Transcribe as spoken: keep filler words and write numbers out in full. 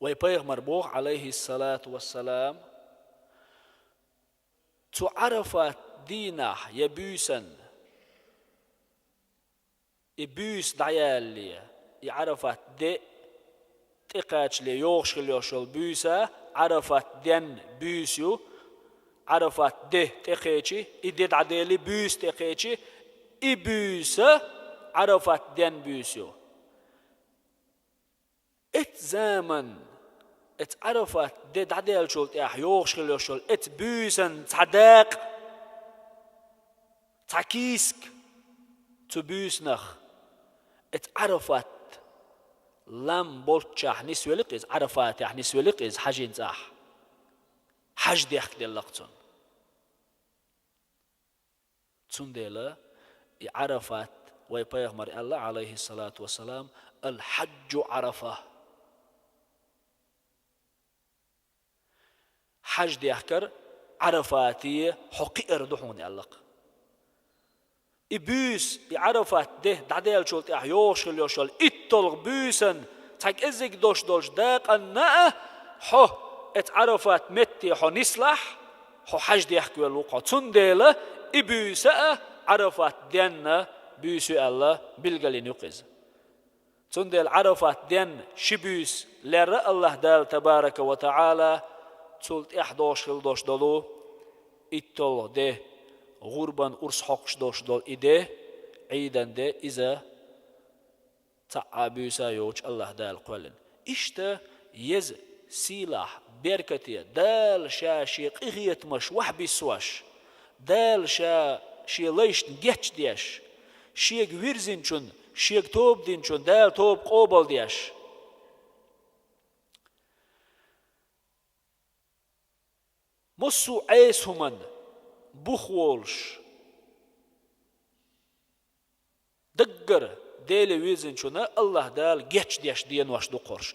Вай пайхамар боху, Ӏалайхиссалату вассалам, цу Ӏарафат дийнахь я буьйсан и буьйса дӀаялале, и Ӏарафат де тӀекхачале йогӀуш хила йолуш йолу буьйса Ӏарафат ден буьйса ю. Ӏарафат де тӀекхечи, и де дӀадели буьйса тӀекхечи, и буьйса Ӏарафат ден буьйса ю. Эцу заман, эцу Ӏарафат де дӀаделлачул тӀаьхьа йогӀуш хила йолуш йолу эцу буьйсан цхьа дакъа, цхьа кийсак цу буьйсанах, эцу Ӏарафат лам болччахь нисвелли-кх иза, Ӏарафатехь нисвелли-кх иза хьажин цӀахь. Хьаж дехкаделла-кх цунна. Цундела и Ӏарафат, вай пайхамар аьлла, Ӏалайхиссалату вассалам: «Ал-хьаджу Ӏарафа». Хьаж дехкар Ӏарафате хьо кхиар ду хьуна аьлла-кх. И буьйса, и Ӏарафат де дӀаделлачул тӀаьхьа йогӀуш хила йолуш йолу итталгӀа буьйсан цхьа кӀеззиг долуш долчу дакъанна а хьо эцу Ӏарафат метте хьо нислахь, хьо хьаж дехкавелла ву-кх хьо. Цундела и буьйса а Ӏарафат денна буьйса ю аьлла билгалйина ю-кх иза. Цундела Ӏарафат ден ши буьйса лерра АллахӀ Дала, табарака ва таӀала, цул тӀаьхьа догӀуш хила долуш долу итталгӀа де, гӀурбан урс хьокхуш долуш долу и де, Ӏийдан де, иза цхьа а буьйса йоцуш АллахӀ Дала кхоьллина. Иштта еза, сийлахь, беркате Дала Ша Шен къинхетамаш вахь биссош, Дала Ша Шен лайшна гечдеш, Шега вирзинчун, Шега тоба динчун Дала тоба къобалдеш. Массо а Ӏеса хӀуманна бух волуш, даггара Деле вирзинчунна АллахӀ Дала гечдеш денош ду-кх хӀорш.